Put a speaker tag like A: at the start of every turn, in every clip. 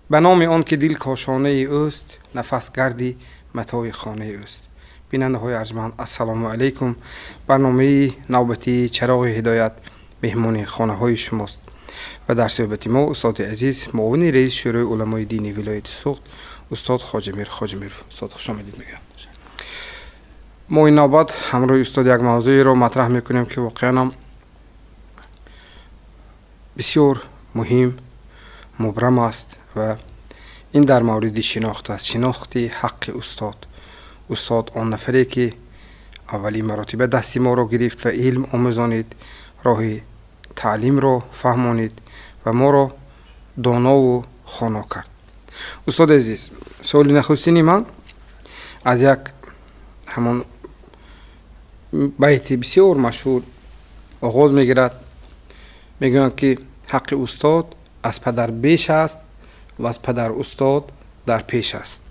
A: Ба номи он ки дил кошонаи ӯст, нафас гарди матои хонаи ӯст. Бинандаҳои арҷманд, ассалому алайкум. Барномаи навбатии «Чароғи ҳидоят» меҳмони хонаҳои шумост ва дар суҳбати мо устоди азиз, муовини раиси Шӯрои уламои дини вилояти Суғд, устод Хоҷамир Хоҷамиров. Устод, хушомадид мегӯям. Мо ин навбат ҳамроҳи устод як мавзӯеро матраҳ мекунем, ки воқеан бисёр муҳим, мубрам аст ва ин дар мавриди шинохт аст, шинохти ҳаққи устод. Устод он нафаре, ки аввалин маротиба дасти моро гирифт ва илм омӯзонид, роҳи таълимро фаҳмонид ва моро донову хоно кард. Устоди азиз, суоли нахустини ман аз як ҳамон байти бисёр машҳур оғоз мегирад. Мегӯянд, ки ҳаққи устод аз падар беш аст ва аз падар устод дар пеш аст.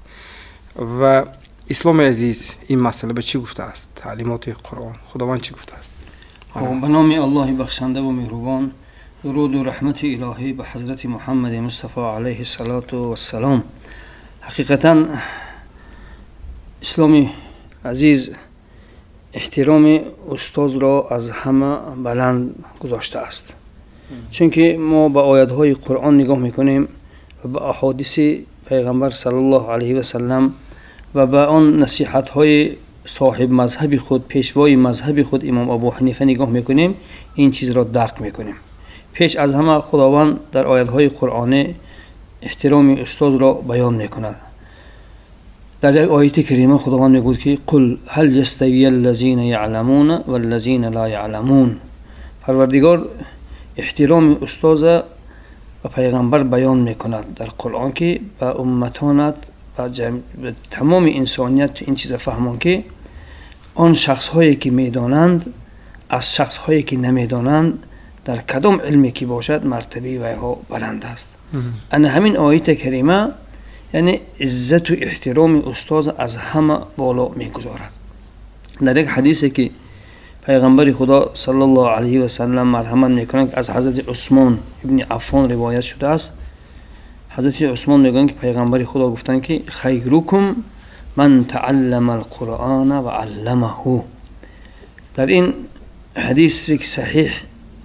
A: Ва исломи азиз ин масъала ба чӣ гуфтааст? Таълимоти Қуръон, Худованд чӣ гуфтааст?
B: Хуб, ба номи Аллоҳи бахшандаву меҳрубон, дуруду раҳмати илоҳӣ ба ҳазрати Муҳаммади Мустафо алайҳи салоту вассалом. Ҳақиқатан, исломи азиз эҳтироми устозро аз ҳама баланд гузоштааст, чунки мо ба оятҳои Қуръон нигоҳ мекунем ва ба аҳодиси Пайғамбар саллаллоҳу алайҳи васалам ва ба он насиҳатҳои соҳибмазҳаби худ, пешвои мазҳаби худ, имом Абу Ҳанифа нигоҳ мекунем, ин чизро дарк мекунем. Пеш аз ҳама Худованд дар оятҳои қуръонӣ эҳтироми устозро баён мекунад. Дар як ояти карима Худованд мегӯяд, ки قل هل يستوي الذين يعلمون والذين لا يعلمون. Парвардигор эҳтироми устоза ба Пайғамбар баён мекунад дар Қуръон, ки ба умматонат, ба тамоми инсоният ин чиза фаҳмон, ки он шахсҳое ки медонанд, аз шахсҳое ки намедонанд, дар кадом илме ки бошад, мартабаи вайҳо баланд аст. Ана ҳамин ояти карима, яъне иззату эҳтироми устоз аз ҳама боло мегузорад. Дар як ҳадисе, ки Пайғамбари Худо саллаллоҳу алайҳи васалам марҳамат мекунанд, аз ҳазрати Усмон ибни Аффон ривоят шудааст. Ҳазрати Усмон мегӯянд, ки Пайғамбари Худо гуфтанд, ки خيركم من تعلم القرآن وعلمه. Дар ин ҳадисе ки саҳиҳ,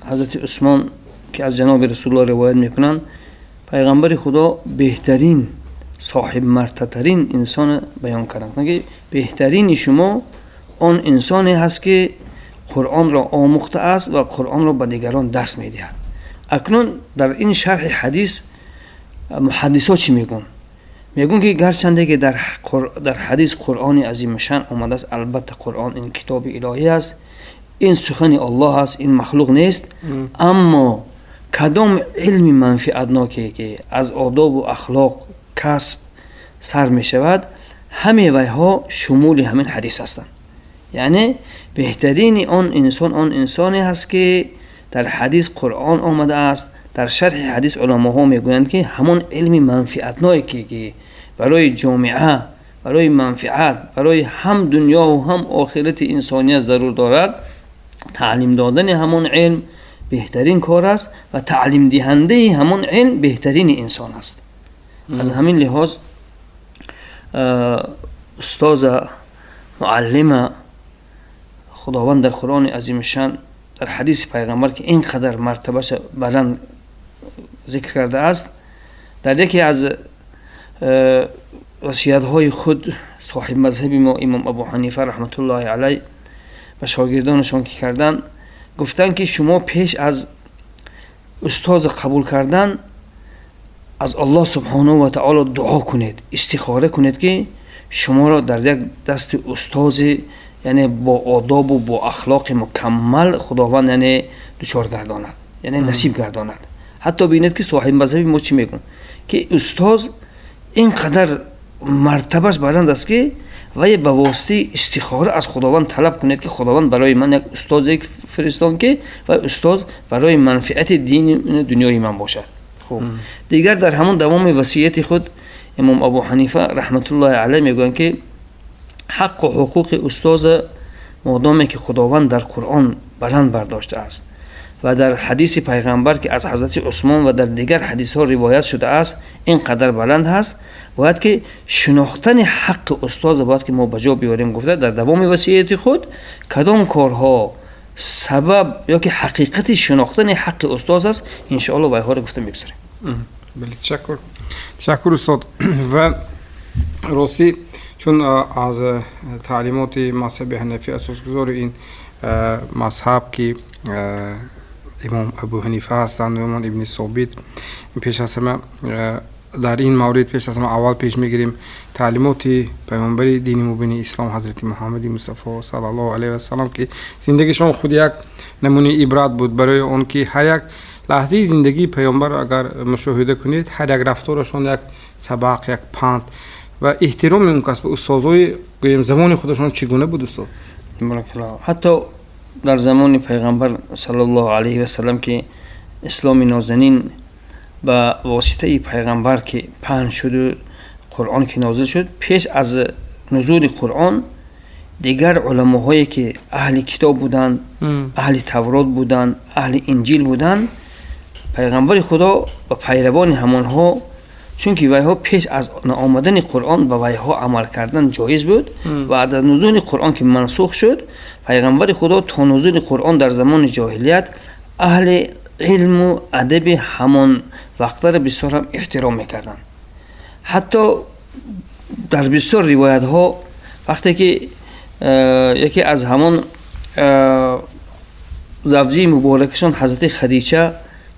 B: ҳазрати Усмон, ки аз ҷаноби Расулулло ривоят мекунанд, Пайғамбари Худо беҳтарин, соҳибмартатарин инсона баён карданд, ки беҳтарини шумо он инсоне ҳаст, ки Қуръонро омӯхтааст ва Қуръонро ба дигарон дарс медиҳад. Акнун дар ин шарҳи ҳадис муҳаддисо чӣ мегӯянд? Мегӯянд, ки гарчанде ки дар ҳадис Қуръони азимушшан омадааст, албатта, Қуръон ин китоби илоҳӣ аст, ин сухани Оллоҳ аст, ин махлуқ нест, аммо кадом илми манфиатноке, ки аз одобу ахлоқ, касб сар мешавад, ҳаме вайҳо шумули ҳамин ҳадис ҳастанд. Яъне беҳтарини он инсон он инсоне ҳаст, ки дар ҳадис Қуръон омадааст. Дар шарҳи ҳадис уламоҳо мегӯянд, ки ҳамон илми манфиатное, ки барои ҷомеа, барои манфиат, барои ҳам дунёву ҳам охирати инсоният зарур дорад, таълим додани ҳамон илм беҳтарин кор аст ва таълимдиҳандаи ҳамон илм беҳтарини инсон аст. Аз ҳамин лиҳоз устоза, муаллима Худованд дар Қуръони азимушшан, дар ҳадиси Пайғамбар, ки ин қадар мартабаша баланд зикр кардааст, дар яке аз васиятҳои худ соҳибмазҳаби мо, имом Абу Ҳанифа раҳматуллоҳи алай, ба шогирдонашон ки карданд, гуфтанд, ки шумо пеш аз устоза қабул кардан аз Аллоҳ субҳонаҳу ва таоло дуо кунед, истихора кунед, ки шуморо дар як дасти устози, яъне бо одобу бо ахлоқи мукаммал Худованд, яъне, дучор гардонад, яъне насиб гардонад. Ҳатто бинед, ки соҳибмазҳаби мо чӣ мегӯяд, ки устоз ин қадар мартабаш баланд аст, ки вай ба воситаи истихора аз Худованд талаб кунед, ки Худованд барои ман як устозе фиристон, ки вай устоз барои манфиати дини дунёи ман бошад. Хуб, дигар дар ҳамон давоми васияти худ имом Абу Ҳанифа раҳматуллоҳи алайҳ мегӯянд, ки ҳаққу ҳуқуқи устоза модоме ки Худованд дар Қуръон баланд бардоштааст. Ва дар ҳадиси пайғамбар, ки аз ҳазрати Усмон ва дар дигар ҳадисҳо ривоят шудааст, ин қадар баланд ҳаст. Бояд ки шинохтани ҳаққи устоза бояд ки мо ба ҷо биёрем. Гуфта, дар давоми васияти худ кадом корҳо сабаб ё ки ҳақиқати шинохтани ҳаққи устоз аст, иншоалло вайҳоро гуфта мегузарем.
A: Бале, ташаккур, ташаккур, устод. Ва ростӣ, чун аз таълимоти мазҳаби ҳанафӣ, асосгузори ин мазҳаб, ки имом Абу Ҳанифа ҳастанд, Нуъмон ибни Собит, пеш аз ҳама дар ин маврид пеш аз ҳама аввал пеш мегирем таълимоти паёмбари дини мубини ислом, ҳазрати Муҳаммади Мустафо саллаллоҳу алайҳи васалам, ки зиндагишон худ як намунаи ибрат буд, барои он ки ҳар як лаҳзаи зиндагии паёмбар агар мушоҳида кунед, ҳар як рафторашон як сабақ, як панд. Ва эҳтироми он кас ба устозҳои, гӯем, замони худашон чӣ гуна буд, устод?
B: Ҳатто дар замони пайғамбар саллаллоҳу алайҳи васалам, ки исломи нозанин ба воситаи пайғамбар ки паҳн шуду Қуръон ки нозил шуд, пеш аз нузули Қуръон дигар уламоҳое ки аҳли китоб буданд, аҳли Таврот буданд, аҳли Инҷил буданд, пайғамбари Худо ва пайравони ҳамонҳо, чунки вайҳо пеш аз омадани Қуръон ба вайҳо амал кардан ҷоиз буд, баъд аз нузули Қуръон ки мансух шуд, пайғамбари Худо то нузули Қуръон дар замони ҷоҳилият аҳли илму адаби ҳамон вақтаро бисёр ҳам эҳтиром мекарданд. Ҳатто дар бисёр ривоятҳо, вақте ки яке аз ҳамон завҷии муборакашон, ҳазрати Хадича,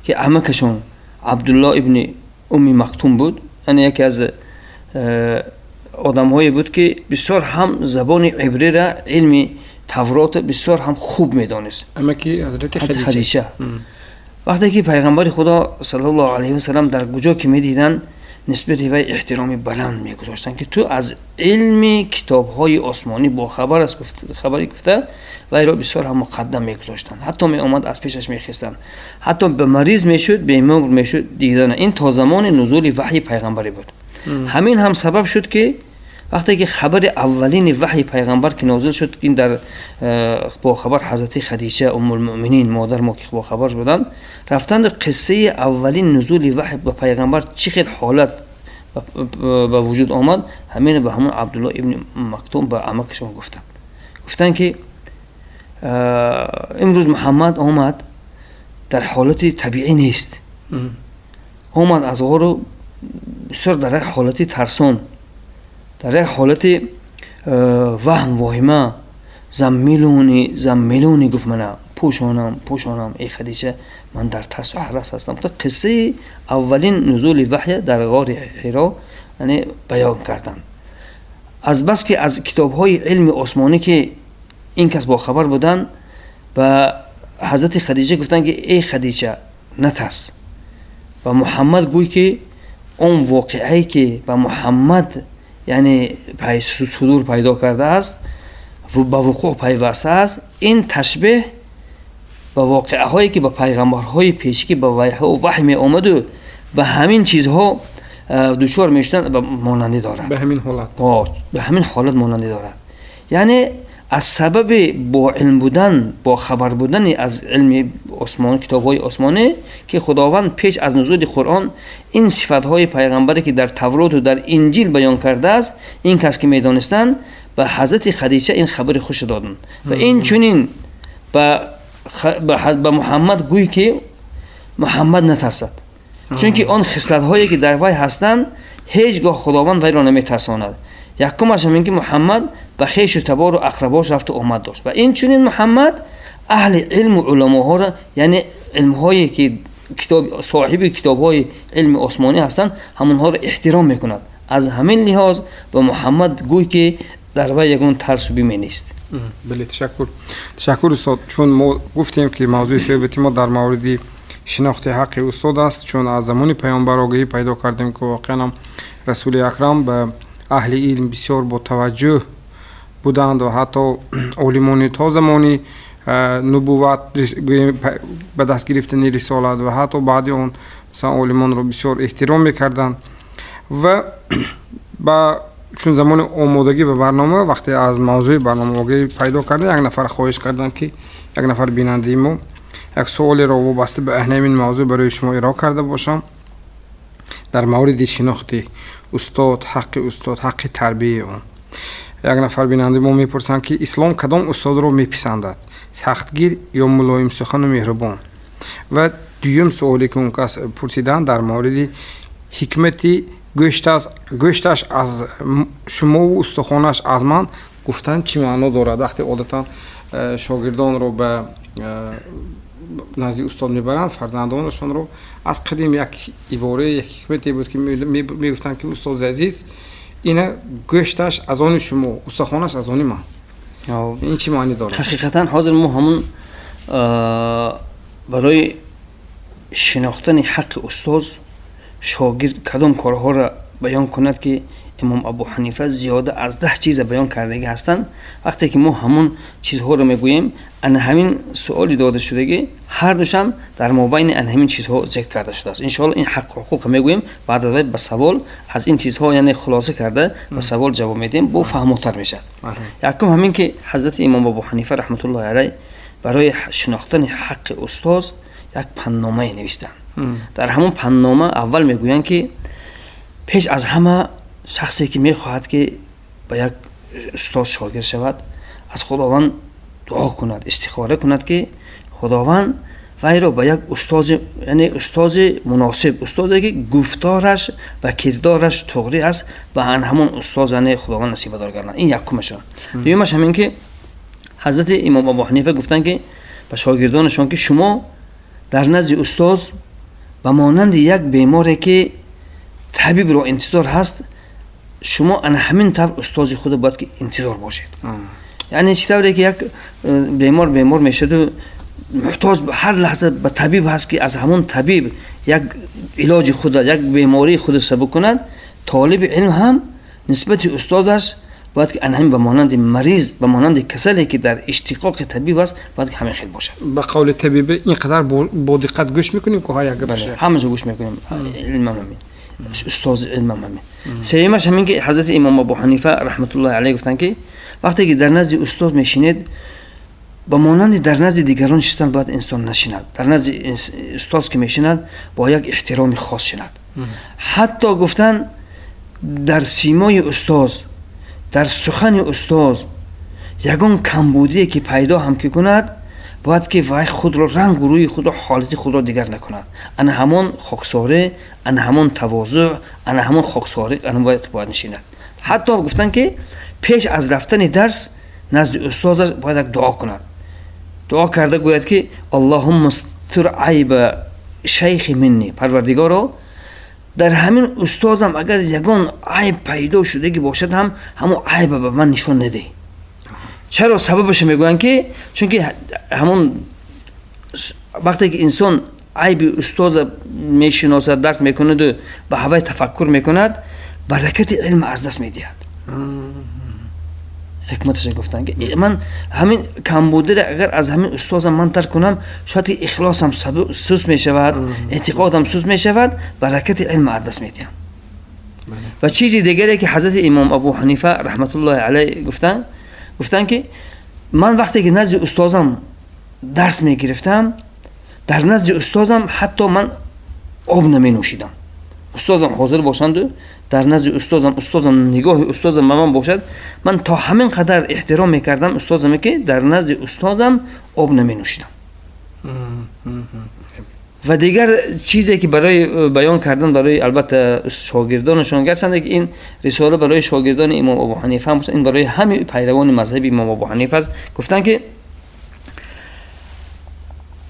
B: ки амакашон Абдулло ибни Умми Мактум буд, яъне яке аз одамҳое буд, ки бисёр ҳам забони ибрира, илми Таврота бисёр ҳам хуб медонист.
A: Амаки ҳазрати
B: Хадича. Вақте ки пайғамбари Худо саллаллоҳу алайҳи васалам дар куҷо ки медиданд, нисбати вай эҳтироми баланд мегузоштанд, ки ту аз илми китобҳои осмонӣ бохабар аст, хабаре гуфта, вайро бисёр ҳам муқаддам мегузоштанд. Ҳатто меомад, аз пешаш мехестанд, ҳатто ба мариз мешуд, бемор мешуд, дидана. Ин то замони нузули ваҳйи пайғамбарӣ буд. Ҳамин ҳам сабаб шуд, ки вақте ки хабари аввалини ваҳйи пайғамбар ки нозил шуд, ин дар бохабар ҳазрати Хадича уммулмӯъминин, модар мо, ки бохабар буданд, рафтанд, қиссаи аввалин нузули ваҳй ба пайғамбар чӣ хел ҳолат ба вуҷуд омад, ҳамин ба ҳамон Абдулло ибни Мактум, ба амакашон гуфтанд. Гуфтанд, ки имрӯз Муҳаммад омад, дар ҳолати табиӣ нест, омад аз ғору бисёр дар як ҳолати тарсон, дар як ҳолати ваҳм, воҳима. Заммилуни, заммилуни, гуфт, мана пӯшонам, пӯшонам, эй Хадича, ман дар тарсу ҳарас ҳастам. Қиссаи аввалин нузули ваҳя дар ғори Ҳиро, яъне, баён карданд. Азбаски аз китобҳои илми осмонӣ ки ин кас бохабар буданд, ба ҳазрати Хадича гуфтанд, ки эй Хадича, натарс ва Муҳаммад гӯй, ки он воқеае ки ба Муҳаммад, яъне, судур пайдо кардааст, ба вуқӯъ пайвастааст, ин ташбеҳ ба воқеаҳое ки ба пайғамбарҳои пешӣ ба вайҳо ваҳй меомаду ба ҳамин чизҳо дучор мешуданд, ба монандӣ дорад.
A: Ба ҳамин ҳолат.
B: Ба ҳамин ҳолат монандӣ дорад. Яъне, аз сабаби бо илм будан, бо хабар будани аз илми осмон, китобҳои осмонӣ, ки Худованд пеш аз нузули Қуръон ин сифатҳои пайғамбаре ки дар Тавроту дар Инҷил баён кардааст, ин кас ки медонистанд, ба ҳазрати Хадича ин хабари хуш доданд. Ва ин чунин ба Муҳаммад гӯй, ки Муҳаммад натарсад, чунки он хислатҳое ки дар вай ҳастанд, ҳеҷ гоҳ Худованд вайро наметарсонад. Якумаш ҳамин, ки Муҳаммад ба хешу табору ақрабош рафту омад дошт ва инчунин Муҳаммад аҳли илму уламоҳоро, яъне илмҳое ки китоб, соҳиби китобҳои илми осмонӣ ҳастанд, ҳамонҳоро эҳтиром мекунад. Аз ҳамин лиҳоз ба Муҳаммад гӯй, ки дар вай ягон тарсу биме нест.
A: Бале, ташаккур, ташаккур, устод. Чун мо гуфтем, ки мавзӯи суҳбати мо дар мавриди шинохти ҳаққи устод аст, чун аз замони паёмбар огоҳӣ пайдо кардем, ки воқеан ҳам расули акрам ба аҳли илм бисёр бо таваҷҷӯҳ буданд ва ҳатто олимони то замони нубувват, ба даст гирифтани рисолат ва ҳатто баъди он, масалан, олимонро бисёр эҳтиром мекарданд. Ва ба чун замони омодагӣ ба барнома, вақте аз мавзӯи барнома огоҳӣ пайдо кардем, як нафар хоҳиш карданд, ки як нафар бинандаи мо Як суолеро вобаста ба ҳамин мавзӯъ барои шумо ироа карда бошам дар мавриди шинохти устод, ҳаққи устод, ҳаққи тарбияи он. Як нафар бинандаи мо мепурсанд, ки ислом кадом устодро меписандад, сахтгир ё мулоимсухану меҳрубон? Ва дуюм суоле, ки он кас пурсиданд, дар мавриди ҳикмати гӯшташ аз шумову устухонаш аз ман гуфтан чӣ маъно дорад? Вақте одатан шогирдонро ба назди устод мебаранд, фарзандонашонро, аз қадим як иборае, як ҳикмате буд, ки мегуфтанд, ки устоди азиз, ина гӯшташ аз они шумо, устухонаш аз они ман. Ин чӣ маънӣ дорад?
B: Ҳақиқатан, ҳозир мо ҳамун барои шинохтани ҳаққи устоз шогирд кадом корҳоро баён кунад, ки имом Абу Ҳанифа зиёда аз 10 чиза баён кардагӣ ҳастанд. Вақте ки мо ҳамун чизҳоро мегӯем, ана ҳамин суоли додашудагӣ ҳардушам дар мобайни ана ҳамин чизҳо зикр карда шудааст. Иншоалло, ин ҳаққу ҳуқуқ мегӯем, баъд аз вай ба савол аз ин чизҳо, яъне хулоса карда, ба савол ҷавоб медиҳем, бо фаҳмотар мешавад. Якум ҳамин ки ҳазрати имом Абу Ҳанифа раҳматуллоҳи алайҳ барои шинохтани ҳаққи устоз як пандномае навистанд. Дар ҳамон панднома аввал мегӯянд, ки пеш аз ҳама шахсе ки мехоҳад, ки ба як устоз шогирд шавад, аз Худованд дуо кунад, истихора кунад, ки Худованд вайро ба як устози, яъне устози муносиб, устозе ки гуфтораш ва кирдораш туғрӣ аст, ба ҳамон устоз, яъне Худованд насибадор гардонад. Ин якумашон. Дуюмаш ҳамин ки ҳазрати имом Абу Ҳанифа гуфтанд, ки ба шогирдонашон, ки шумо дар назди устоз ба монанди як беморе ки табибро интизор ҳаст, шумо ана ҳамин тавр устози худо бояд ки интизор бошед. Яъне чӣ тавре ки як бемор мешаду муҳтоҷ ҳар лаҳза ба табиб ҳаст, ки аз ҳамон табиб як илоҷи худа, як бемории худа сабук кунад, толиби илм ҳам нисбати устозаш бояд ки ана ҳамин ба монанди мариз, ба монанди касале ки дар иштиқоқи табиб аст, бояд ки ҳамин хел бошад.
A: Ба қавли табибе, ин қадар бо диққат гӯш мекунем, ки ҳар як гапаша.
B: Ҳамаша гӯш мекунем, илмам ҳамин, устози илмам ҳамин. Сеюмаш ҳамин ки ҳазрати имом Абу Ҳанифа раҳматуллоҳи алайҳ гуфтанд, ки вақте ки дар назди устоз мешинед, ба монанди дар назди дигарон шистан бояд инсон нашинад. Дар назди устоз ки мешинад, бо як эҳтироми хос шинад. Ҳатто гуфтанд, дар симои устоз, дар сухани устоз ягон камбудие ки пайдо ҳам ки кунад, бояд ки вай худро, рангу рӯи худро, ҳолати худро дигар накунад. Ана ҳамон хоксорӣ, ана ҳамон тавозӯъ, ана ҳамон хоксорӣ, ана бояд нишинад. Ҳатто гуфтанд, ки пеш аз рафтани дарс назди устозаш бояд як дуо кунад. Дуо карда гӯяд, ки аллоҳумма стур айба шайхи минни, Парвардигоро, дар ҳамин устозам агар ягон айб пайдо шудагӣ бошад ҳам, ҳамон айба ба ман нишон надеҳ. Чаро? Сабабашо мегӯянд, ки чунки ҳамон вақте ки инсон айби устоза мешиносад, дарк мекунаду ба ҳавай тафаккур мекунад, баракати илм аз даст медиҳад. Ҳикматаша гуфтанд, ки ман ҳамин камбудиро агар аз ҳамин устозам ман тарк кунам, шояд ки ихлосам суст мешавад, эътиқодам суст мешавад, баракати илм аз даст медиҳам. Ва чизи дигаре ки ҳазрати имом Абу Ҳанифа раҳматуллоҳи алайҳ гуфтанд, ки ман вақте ки назди устозам дарс мегирифтам, дар назди устозам ҳатто ман об наменӯшидам. Устозам ҳозир бошанду дар назди устозам, устозам, нигоҳи устозам ба ман бошад, ман то ҳамин қадар эҳтиром мекардам устозаме, ки дар назди устозам об наменӯшидам. Ва дигар чизе ки барои баён кардан барои, албатта, шогирдонашон, гарчанде ки ин рисола барои шогирдони имом Абу Ҳанифа ҳам, ин барои ҳамаи пайравони мазҳаби имом Абу Ҳанифа аст, гуфтанд, ки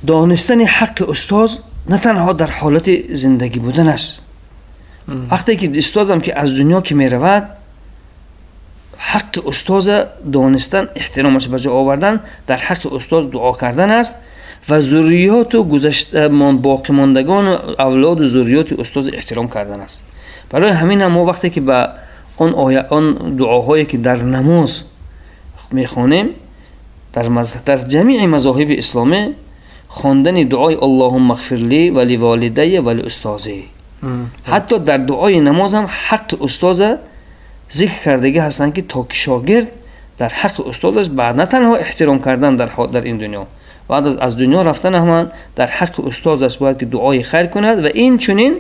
B: донистани ҳаққи устоз на танҳо дар ҳолати зиндагӣ буданаш, вақте ки устозам ки аз дунё ки меравад, ҳаққи устоза донистан, эҳтиромаш ба ҷо овардан, дар ҳаққи устоз дуо кардан аст ва зурриёту гузашта боқимондагону авлоду зурриёти устоз эҳтиром кардан аст. Барои ҳаминам мо вақте ки ба он оя, он дуоҳое ки дар намоз мехонем, дар ҷамеи мазоҳиби исломӣ хондани дуои аллоҳумма ғфир ли ва ливолидайя ва лиустозӣ, ҳатто дар дуои намозам ҳаққи устоза зикр кардагӣ ҳастанд, ки то ки шогирд дар ҳаққи устозаш ба на танҳо эҳтиром кардан дар ин дунё ва Баъд аз дунё рафтан ҳам дар ҳаққи устозаш бояд ки дуои хайр кунад ва инчунин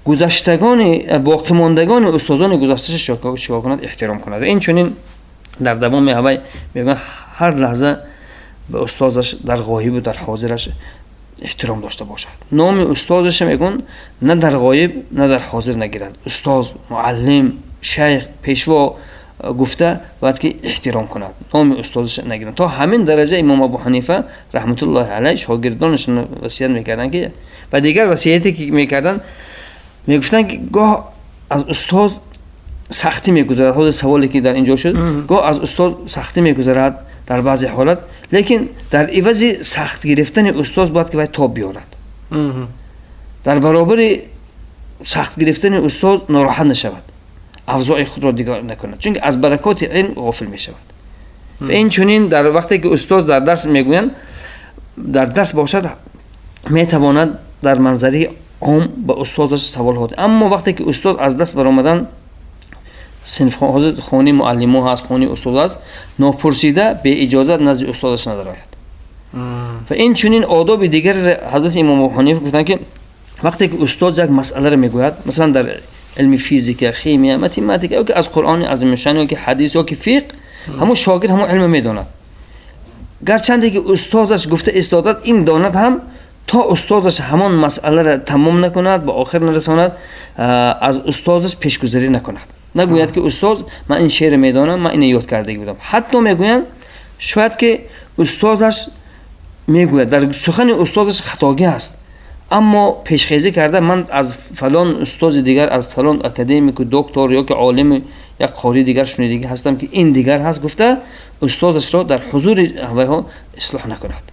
B: гузаштагони боқимондагони устозони гузаштааш чикор кунад? Эҳтиром кунад. Ва инчунин дар давоми ҳавай мегӯянд, ҳар лаҳза ба устозаш дар ғоибу дар ҳозираш эҳтиром дошта бошад. Номи устозаша, мегӯн, на дар ғоиб, на дар ҳозир нагирад. Устоз, муаллим, шайх, пешво гуфта бояд ки эҳтиром кунад, номи устозаша нагирад. То ҳамин дараҷа имом Абу Ҳанифа раҳматуллоҳи алайҳ шогирдонашон васият мекарданд ки ва дигар васияте ки мекарданд, мегуфтанд ки гоҳ аз устоз сахтӣ мегузарад. Ҳозир саволе ки дар инҷо шуд, гоҳ аз устоз сахтӣ мегузарад дар баъзе ҳолат, лекин дар ивази сахт гирифтани устоз бояд ки вай тоб биёрад. Дар баробари сахт гирифтани устоз нороҳат нашавад, авзои худро дигар накунад, чунки аз баракоти илм ғофил мешавад. Ва инчунин дар вақте ки устоз дар дарс мегӯянд, дар дарс бошад, метавонад дар манзараи ом ба устозаш саволҳо. Аммо вақте ки устоз аз даст баромадан, ҳозир хонаи муаллимо ҳаст, хонаи устоз аст, нопурсида, беиҷозат назди устозаш надарояд. Ва инчунин одоби дигар ҳазрати имом Абу гуфтанд ки вақте ки устоз як масъаларо мегӯяд, масалан, дар илми физика, химия, математика ё ки аз Қуръони азимушшан, ё ки ҳадис, ё ки фиқҳ, ҳамун шогирд ҳамун илма медонад. Гарчанде ки устозаш гуфта истодад, ин донад ҳам, то устозаш ҳамон масъаларо тамом накунад, ба охир нарасонад, аз устозаш пешгузарӣ накунад, нагӯяд ки устоз, ман ин шеъро медонам, ман ина ёд кардагӣ будам. Ҳатто мегӯянд, шояд ки устозаш мегӯяд, дар сухани устозаш хатогӣ аст, аммо пешхезӣ карда, ман аз фалон устози дигар, аз фалон академику доктор ё ки олими як қории дигар шунидагӣ ҳастам ки ин дигар ҳаст гуфта, устозашро дар ҳузури ҳавайҳо ислоҳ накунад.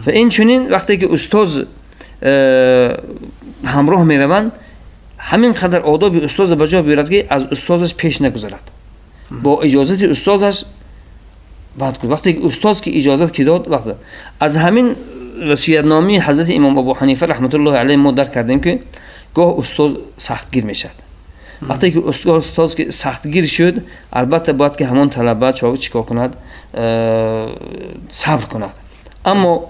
B: Ва инчунин вақте ки устоз ҳамроҳ мераванд, ҳамин қадар одоби устоза ба ҷо биёрад ки аз устозаш пеш нагузарад, бо иҷозати устозаш баъд. Вақте ки устоз ки иҷозат ки дод, вақт аз ҳамин васиятномаи ҳазрати имом Абу Ҳанифа раҳматуллоҳи алайҳ мо дарк кардем ки гоҳ устоз сахтгир мешавад. Вақте ки устоз ки сахтгир шуд, албатта, бояд ки ҳамон талаба чӣ кор кунад? Сабр кунад. Аммо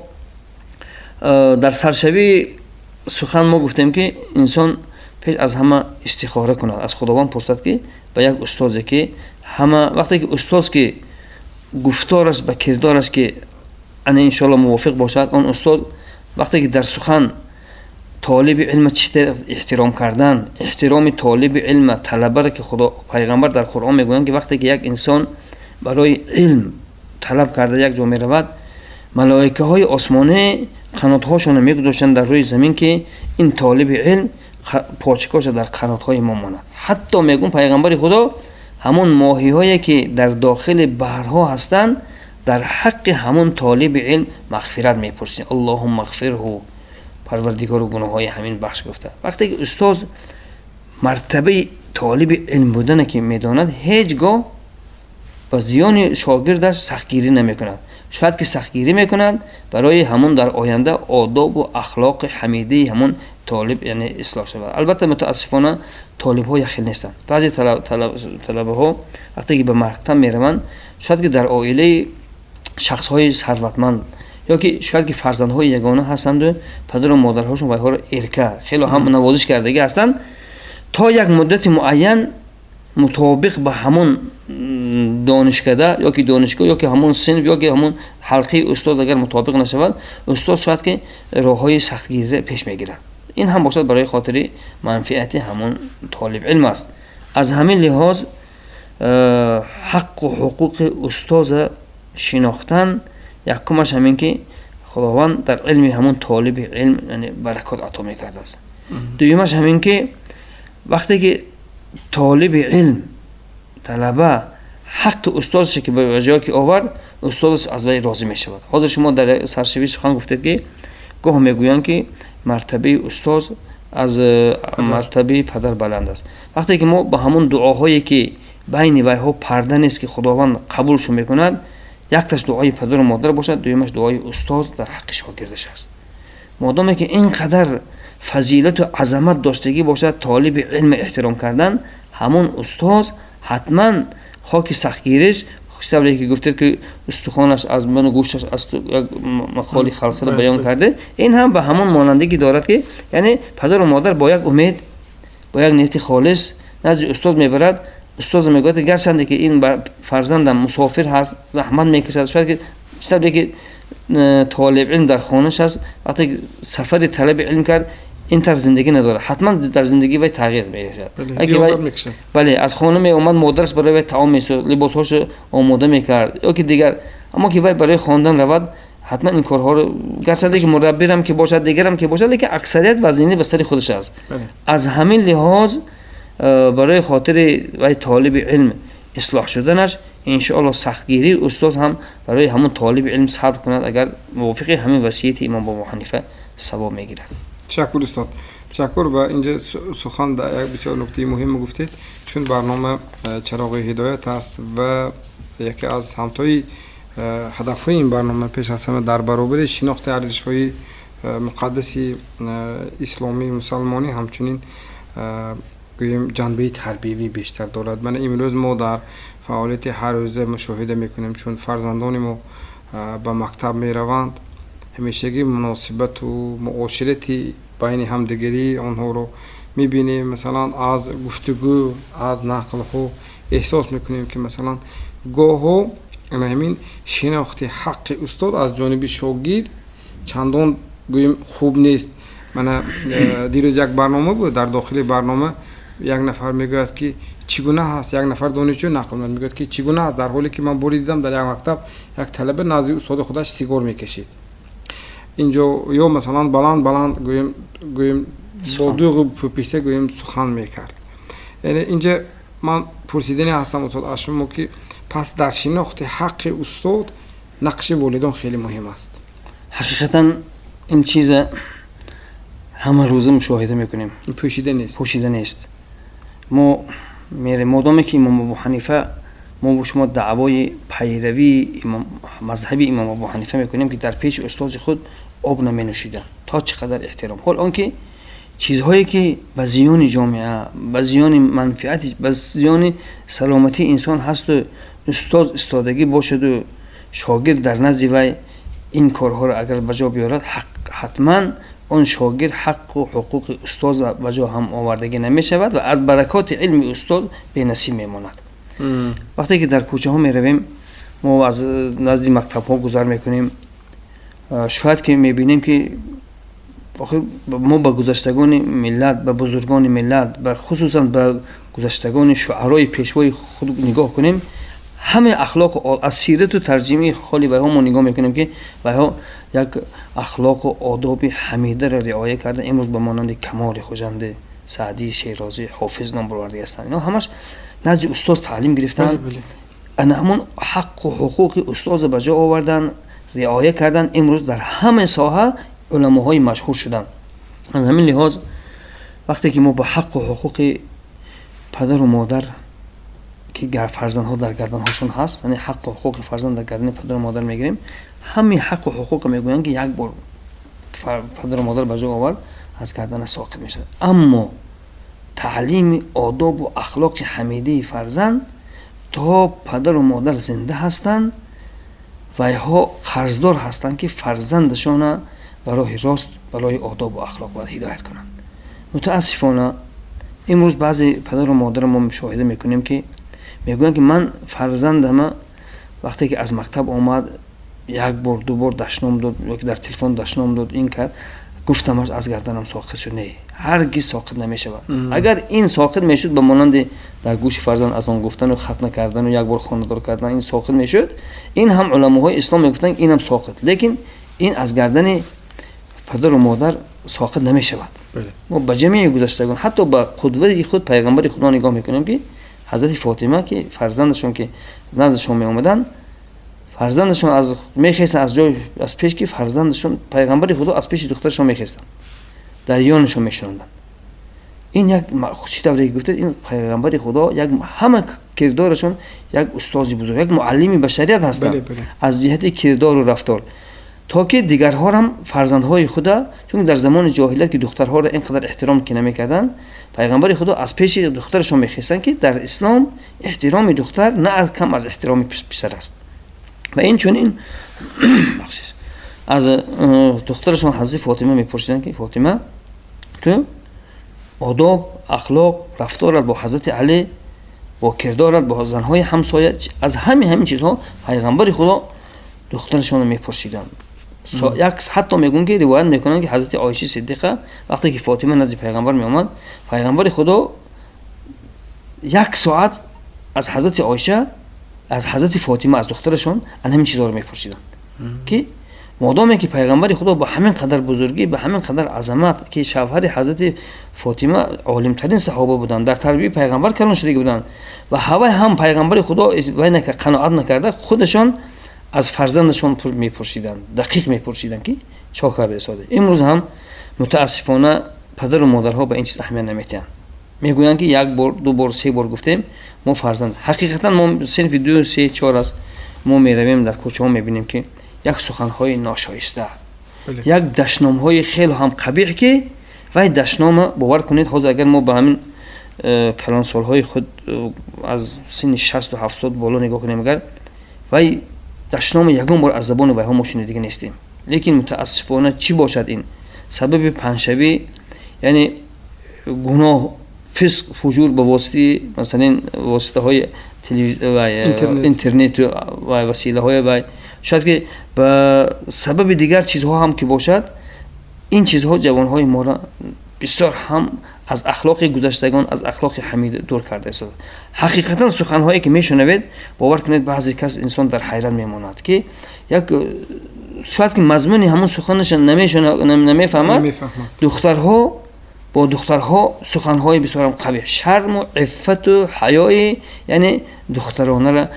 B: дар саршавии сухан мо гуфтем ки инсон пеш аз ҳама истихора кунад, аз Худованд пурсад ки ба як устозе ки ҳама вақте ки устоз ки гуфтораш ба кирдораш ки ана иншоалло мувофиқ бошад, он устоз вақте ки дар сухан толиби илма чӣ эҳтиром кардан, эҳтироми толиби илма, талабаро ки Худо, пайғамбар дар Қуръон мегӯянд ки вақте ки як инсон барои илм талаб карда як ҷо меравад, малоикаҳои осмонӣ қанотҳошонро мегузоштанд дар рӯи замин ки ин толиби илм почкоша дар қанотҳои мо монад. Ҳатто мегӯн пайғамбари Худо, ҳамон моҳиҳое ки дар дохили баҳрҳо ҳастанд, дар ҳаққи ҳамон толиби илм мағфират мепурсем: аллоҳумма ғфирҳу, Парвардигору, гуноҳҳои ҳамин бахш гуфта. Вақте ки устоз мартабаи толиби илм будане ки медонад, ҳеҷ гоҳ ба зиёни шогирдаш сахтгирӣ намекунад. Шояд ки сахтгирӣ мекунад барои ҳамон дар оянда одобу ахлоқи ҳамидаи ҳамон толиб, яъне ислоҳ шавад. Албатта, мутаассифона, толибҳо якхел нестанд. Баъзе талабаҳо вақте ки ба мактаб мераванд, шояд ки дар оилаи шахсҳои сарватманд ё ки шояд ки фарзандҳои ягона ҳастанду падару модарҳошон вайҳоро эрка, хело ҳам навозиш кардагӣ ҳастанд, то як муддати муайян мутобиқ ба ҳамон донишкада ё ки донишгоҳ, ё ки ҳамон синф, ё ки ҳамон ҳалқаи устоз агар мутобиқ нашавад, устоз шояд ки роҳҳои сахтгириро пеш мегирад. Ин ҳам бошад, барои хотири манфиати ҳамон толибилм аст. Аз ҳамин лиҳоз ҳаққу ҳуқуқи устоза шинохтан, якумаш ҳамин ки Худованд дар илми ҳамон толиби илм, яъне баракот ато мекардааст. Дуюмаш ҳамин ки вақте ки толиби илм, талаба ҳаққи устозше ки ба ҷое ки овард, устозаш аз вай розӣ мешавад. Ҳозир шумо дар саршавии сухан гуфтед ки гоҳ мегӯянд ки мартабаи устоз аз мартабаи падар баланд аст. Вақте ки мо ба ҳамон дуоҳое ки байни вайҳо парда нест, ки Худованд қабулшон мекунад, якташ дуои падару модар бошад, дуюмаш дуои устоз дар ҳаққи шогирдаш аст. Модоме ки ин қадар фазилату азамат доштагӣ бошад толиби илми эҳтиром кардан, ҳамон устоз ҳатман хоки сахтгириш Чӣ ки гуфтед, ки устухонаш аз ману гӯшташ аз як мақоли халқиро баён карде, ин ҳам ба ҳамон монандагӣ дорад, ки яъне падару модар бо як умед, бо як нияти холис назди устоз мебарад. Устоз мегӯяд, ки гарчанде ки ин фарзандам мусофир ҳаст, заҳмат мекашад, шояд ки чӣ тавре ки толиби илм дар хонаш аст, вақте сафари талаби илм кард, ин тарз зиндагӣ надорад, ҳатман дар зиндагии вай тағйир мешавад. Бале, аз хона меомад, модараш барои вай таом месӯхт, либосҳошо омода мекард ё ки дигар. Аммо ки вай барои хондан равад, ҳатман ин корҳоро, гарчанде ки мураббирам ки бошад, дигарам ки бошад, лекин аксарият вазини ба сари худаш аст. Аз ҳамин лиҳоз барои хотири вай толиби илм ислоҳ шуданаш, иншоалло, сахтгирии устоз ҳам барои ҳамон толиби илм сабр кунад, агар мувофиқи ҳамин васияти имом Абу Ҳанифа, савоб мегирад.
A: Ташаккур, устод, ташаккур. Ва инҷа сухан дар як бисёр нуктаи муҳим гуфтед, чун барнома Чароғи ҳидоят аст ва яке аз самтҳои ҳадафҳои ин барнома пеш аз ҳама дар баробари шинохти арзишҳои муқаддаси исломӣ, мусалмонӣ, ҳамчунин гӯем ҷанбаи тарбиявӣ бештар дорад. Мана имрӯз мо дар фаъолияти ҳаррӯза мушоҳида мекунем, чун фарзандони мо ба мактаб мераванд, ҳамешагӣ муносибату муоширати байни ҳамдигарии онҳоро мебинем. Масалан, аз гуфтугӯ, аз нақлҳо эҳсос мекунем, ки масалан гоҳо ҳамин шинохти ҳаққи устод аз ҷониби шогирд чандон гӯем хуб нест. Мана дирӯз як барнома буд, дар дохили барнома як нафар мегӯяд, ки чӣ гуна ҳаст, як нафар донишҷӯ нақл мегӯяд, ки чӣ гуна аст, дар ҳоле ки ман боре дидам, дар як мактаб як талаба назди устоди худаш сигор мекашид инҷо, ё масалан баланд баланд гӯем бо дӯғу пӯписа гӯем сухан мекард. Яъне инҷа ман пурсидани ҳастам, устод, аз шумо, ки пас дар шинохти ҳаққи устод нақши волидон хеле муҳим аст.
B: Ҳақиқатан ин чиза ҳама рӯза мушоҳида мекунем.
A: Пӯшида нест.
B: Пӯшида нест. Мо мерем, модоме ки имом Абу Ҳанифа, мо бо шумо даъвои пайравии мазҳаби имом Абу Ҳанифа мекунем, ки дар пеши устози худ об наменӯшиданд, то чӣ қадар эҳтиром. Ҳол он ки чизҳое ки ба зиёни ҷомеа, ба зиёни манфиати, ба зиёни саломатии инсон ҳасту устоз истодагӣ бошаду шогирд дар назди вай ин корҳоро агар ба ҷо биёрад, ҳатман он шогирд ҳаққу ҳуқуқи устоз ба ҷо ҳам овардагӣ намешавад ва аз баракоти илми устоз бенасиб мемонад. Вақте ки дар кӯчаҳо меравем, мо аз назди мактабҳо гузар мекунем, шояд ки мебинем, ки охир мо ба гузаштагони миллат, ба бузургони миллат, ба хусусан ба гузаштагони шуарои пешвои худ нигоҳ кунем, ҳамаи ахлоқу аз сирату тарҷимаи ҳоли вайҳо мо нигоҳ мекунем, ки вайҳо як ахлоқу одоби ҳамидаро риоя карда, имрӯз ба монанди Камоли Хуҷандӣ, Саъдии Шерозӣ, Ҳофиз ном бароварда ҳастанд. Ино ҳамаш назди устоз таълим гирифтанд, ана ҳамон ҳаққу ҳуқуқи устозро ба ҷо овардан, риоя кардан, имрӯз дар ҳама соҳа уламоҳои машҳур шуданд. Аз ҳамин лиҳоз вақте ки мо ба ҳаққу ҳуқуқи падару модар, ки фарзандҳо дар гарданҳошон ҳаст, яъне ҳаққу ҳуқуқи фарзанд дар гардани падару модар мегирем, ҳамин ҳаққу ҳуқуқро мегӯянд, ки як бор падару модар ба ҷо овард, аз гардана соқит мешавад. Аммо таълими одобу ахлоқи ҳамидаи фарзанд то падару модар зинда ҳастанд, вайҳо қарздор ҳастанд, ки фарзандашона ба роҳи рост, ба роҳи одобу ахлоқ бояд ҳидоят кунанд. Мутаассифона, имрӯз баъзе падару модарро мо мушоҳида мекунем, ки мегӯянд, ки ман фарзандама вақте ки аз мактаб омад, як бор, ду бор дашном дод ёки дар телефон дашном дод, ин кард, гуфтамаш, аз гарданам соқит шуд. Не, ҳаргиз соқит намешавад. Агар ин соқит мешуд, ба монанди дар гӯши фарзанд азон гуфтану хатна кардану як бор хонадор кардан ин соқит мешуд, ин ҳам уламоҳои ислом мегуфтанд, инам соқит. Лекин ин аз гардани падару модар соқит намешавад. Мо ба ҷамеи гузаштагон, ҳатто ба қудваи худ пайғамбари Худо нигоҳ мекунем, ки ҳазрати Фотима, ки фарзандашон ки наздашон меомаданд, фарзандашон аз мехестанд аз ҷой, аз пеш ки фарзандашон пайғамбари Худо аз пеши духтарашон мехестанд, дар ёнашон мешинонданд. Ин як чӣ тавре гуфтед, ин пайғамбари Худо як ҳама кирдорашон як устози бузург, як муаллими башарият ҳастанд аз ҷиҳати кирдору рафтор. То ки дигарҳорам фарзандҳои худа, чун дар замони ҷоҳилият ки духтарҳоро ин қадар эҳтиром ки намекарданд, пайғамбари худо аз пеши духтарашон мехестанд, ки дар ислом эҳтироми духтар на кам аз эҳтироми писар аст. Ва инчунин аз духтарашон ҳазрати Фотима мепурсиданд, ки Фотима, ту одоб, ахлоқ, рафторат бо ҳазрати Алӣ, бо кирдорат бо занҳои ҳамсоя, аз ҳамин чизҳо пайғамбари худо духтарашонро мепурсиданд. Як ҳатто мегӯянд, ки ривоят мекунанд, ки ҳазрати Оиша Сиддиқа вақте ки Фотима назди пайғамбар меомад, пайғамбари худо як соат аз ҳазрати Оиша, аз ҳазрати Фотима, аз духтарашон ан ҳамин чизҳоро мепурсиданд, ки модоме ки пайғамбари худо ба ҳамин қадар бузургӣ, ба ҳамин қадар азамат, ки шавҳари ҳазрати Фотима олимтарин саҳоба буданд, дар тарбияи пайғамбар калон шудагӣ буданд, ва ҳавай ҳам пайғамбари худо вай қаноат накарда, худашон аз фарзандашон мепурсиданд, дақиқ мепурсиданд, ки чо карда истода. Имрӯз ҳам мутаассифона падару модарҳо ба ин чиз аҳамият намедиҳанд. Мегӯянд, ки як бор, ду бор, се бор гуфтем, мо фарзанд. Ҳақиқатан мо синфи ду, се, чор аст, мо меравем дар кӯчаҳо, мебинем, ки як суханҳои ношоиста, як дашномҳои хеле ҳам қабеҳ, ки вай дашнома, бовар кунед, ҳозир агар мо ба ҳамин калонсолҳои худ аз синни 60-70 боло нигоҳ кунем, агар вай дашнома ягон бор аз забони вайҳо мо шунидагӣ нестем. Лекин мутаассифона чӣ бошад ин сабаби паҳншавӣ, яъне гуноҳ, фисқ, фуҷур ба воситаи, масалан, воситаҳои интернету ва василаҳои вай, шояд ки ба сабаби дигар чизҳо ҳам ки бошад, ин чизҳо ҷавонҳои моро бисёр ҳам аз ахлоқи гузаштагон, аз ахлоқи ҳамида дур карда истода. Ҳақиқатан суханҳое ки мешунавед, бовар кунед, баъзе кас инсон дар ҳайрат мемонад, ки як шояд ки мазмуни ҳамон суханаша намефаҳмад. Духтарҳо бо духтарҳо суханҳои бисёрам қабеҳ, шарму иффату ҳаёи, яъне духтаронара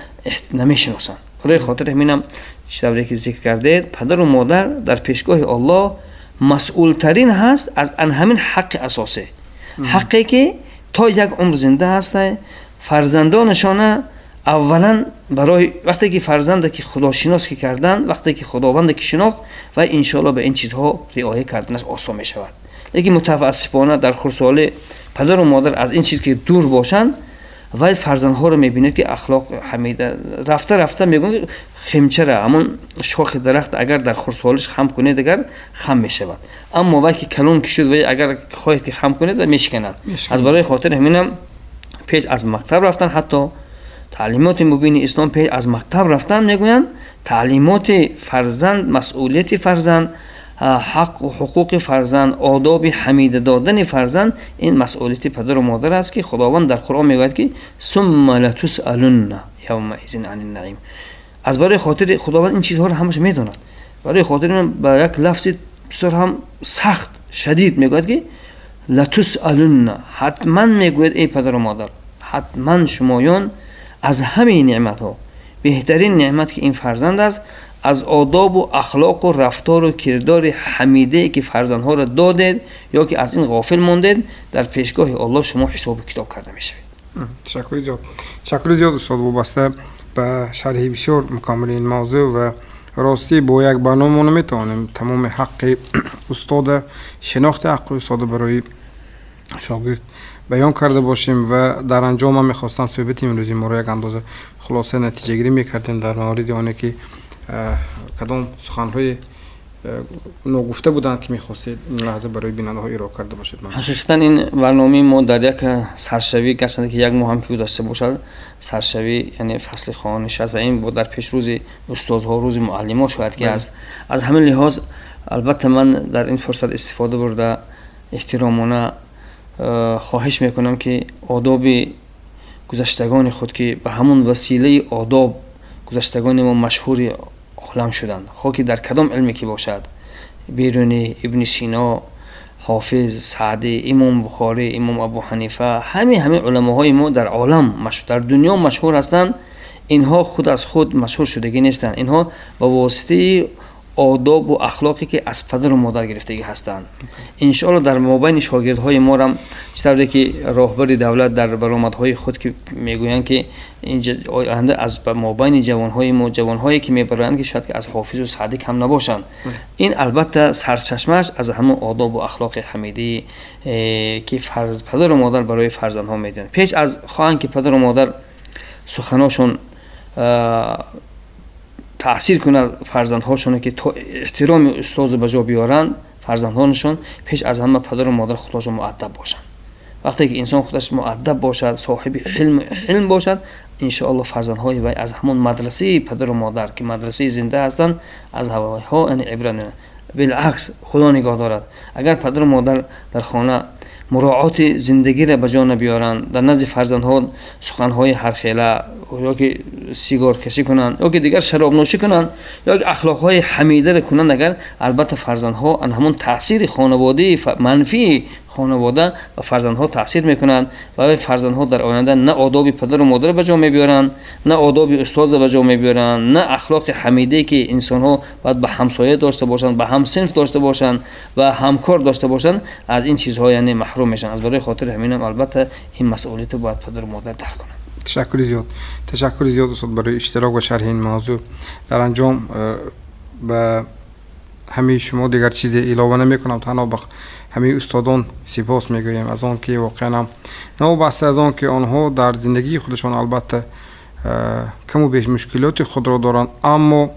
B: намешиносанд. Барои хотири ҳаминам, чӣ тавре ки зикр кардед, падару модар дар пешгоҳи Оллоҳ масъултарин ҳаст аз ан ҳамин ҳаққи асосӣ, ҳаққе ки то як умр зинда ҳастай фарзандонашона. Аввалан барои вақте ки фарзанда ки худошинос ки карданд, вақте ки худованда ки шинохт, ва иншоалло ба ин чизҳо риоя карданаш осон мешавад. Лекин мутаассифона дар хурдсолӣ падару модар аз ин чиз ки дур бошанд, вай фарзандҳоро мебинед, ки ахлоқ ҳамида рафта рафта, мегӯянд, химчара, ҳамон шохи дарахт агар дар хурдсолиш хам кунед, агар хам мешавад, аммо вай ки калон ки шуд, вай агар хоҳед ки хам кунед, вай мешиканад. Аз барои хотири ҳаминам пеш аз мактаб рафтан, ҳатто таълимоти мубини ислом пеш аз мактаб рафтан мегӯянд, таълимоти фарзанд, масъулияти фарзанд, ҳаққу ҳуқуқи фарзанд, одоби ҳамида додани фарзанд, ин масъулияти падару модар аст, ки Худованд дар Қуръон мегӯяд, ки сумма латусалунна явмаизин ани наим. Аз барои хотири Худованд ин чизҳоро ҳамаша медонад. Барои хотири ба як лафзи бисёр ҳам сахт, шадид мегӯяд, ки латусалунна, ҳатман мегӯяд, эй падару модар, ҳатман шумоён аз ҳамаи неъматҳо беҳтарин неъмат ки ин фарзанд аст, аз одобу ахлоқу рафтору кирдори ҳамидае ки фарзандҳоро додед ё ки аз ин ғофил мондед, дар пешгоҳи Оллоҳ шумо ҳисобу китоб карда мешавед.
A: Ташаккури зиёд, ташаккури зиёд, устод, вобаста ба шарҳи бисёр мукаммали ин мавзӯъ. Ва ростӣ, бо як барнома мо наметавонем тамоми ҳаққи устода, шинохти ҳаққи устода барои шогирд баён карда бошем. Ва дар анҷом ман мехостам суҳбати имрӯзи моро як андоза хулоса, натиҷагирӣ мекардем дар мавриди оне ки кадом суханҳои ногуфта буданд, ки мехостед ин лаҳза барои бинандаҳо ироа карда бошед.
B: Ҳақиқатан ин барномаи мо дар як саршавӣ, гарчанде ки як моҳ ҳам ки гузашта бошад, саршавӣ, яъне фасли хониш аст, ва ин дар пешрӯзи устозҳо, рӯзи муаллимо шояд ки аст. Аз ҳамин лиҳоз, албатта, ман дар ин фурсат истифода бурда, эҳтиромона хоҳиш мекунам, ки одоби гузаштагони худ, ки ба ҳамон василаи одоб гузаштагони мо машҳури олам шуданд, хоҳ ки дар кадом илме ки бошад, Берунӣ, Ибни Сино, Ҳофиз, Саъдӣ, Имом Бухорӣ, Имом Абу Ҳанифа, ҳамаи уламоҳои мо дар олам, дар дунё машҳур ҳастанд. Инҳо худ аз худ машҳур шудагӣ нестанд. Инҳо ба воситаи Одобу ахлоқе ки аз падару модар гирифтагӣ ҳастанд. Иншоалло, дар мобайни шогирдҳои морам чӣ тавре ки роҳбари давлат дар баромадҳои худ ки мегӯянд, ки оянда аз мобайни ҷавонҳои мо ҷавонҳое ки мебароянд, ки шояд ки аз Ҳофизу Саъдӣ кам набошанд, ин албатта сарчашмааш аз ҳамон одобу ахлоқи ҳамидӣ, ки падару модар барои фарзандҳо медиҳанд. Пеш аз хоҳанд ки падару модар суханошон таъсир кунад фарзандҳошоне, ки то эҳтироми устозу ба ҷо биёранд фарзандҳонашон, пеш аз ҳама падару модар худошон муаддаб бошанд. Вақте ки инсон худаш муаддаб бошад, соҳиби ҳилм бошад, иншоалло, фарзандҳои вай аз ҳамон мадрасаи падару модар, ки мадрасаи зинда ҳастанд, аз ҳавайҳо яъне ибрат. Билакс, Худо нигоҳ дорад, агар падару модар дар хона муроати зиндагиро ба ҷо набиёранд, дар назди фарзандҳо суханҳои ҳархела ё ки сигоркашӣ кунанд, ё ки дигар шаробнӯшӣ кунанд, ё ки ахлоқҳои ҳамидаро кунанд агар, албатта, фарзандҳо ан ҳамон таъсири хонаводаи манфии хонавода ба фарзандҳо таъсир мекунанд ва фарзандҳо дар оянда на одоби падару модарро ба ҷо мебиёранд, на одоби устозро ба ҷо мебиёранд, на ахлоқи ҳамидае, ки инсонҳо бояд ба ҳамсоя дошта бошанд, ба ҳамсинф дошта бошанд ва ҳамкор дошта бошанд, аз ин чизҳо яъне маҳрум мешаванд. Аз барои хотири ҳаминам, албатта, ин масъулиятро бояд падару модар дарк кунанд.
A: Ташаккури зиёд, ташаккури зиёд, устод, барои иштирок ва шарҳи ин мавзӯъ. Дар анҷом ба ҳамаи шумо дигар чизе илова намекунам, танҳо ба ҳамаи устодон сипос мегӯем аз он ки воқеан ҳам новобаста аз он ки онҳо дар зиндагии худашон албатта каму беш мушкилоти худро доранд, аммо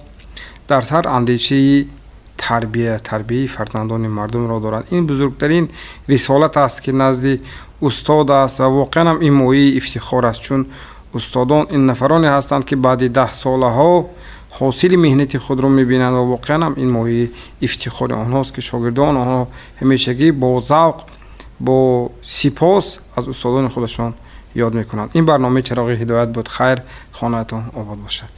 A: дар сар андешаи тарбия, тарбияи фарзандони мардумро доранд. Ин бузургтарин рисолат аст, ки назди устод аст, ва воқеан ҳам ин мояи ифтихор аст, чун устодон ин нафароне ҳастанд, ки баъди 10 солаҳо ҳосили меҳнати худро мебинанд, ва воқеан ҳам ин мояи ифтихори онҳост, ки шогирдон онҳо ҳамешагӣ бо завқ, бо сипос аз устодони худашон ёд мекунанд. Ин барномаи Чароғи ҳидоят буд. Хайр, хонаатон обод бошад.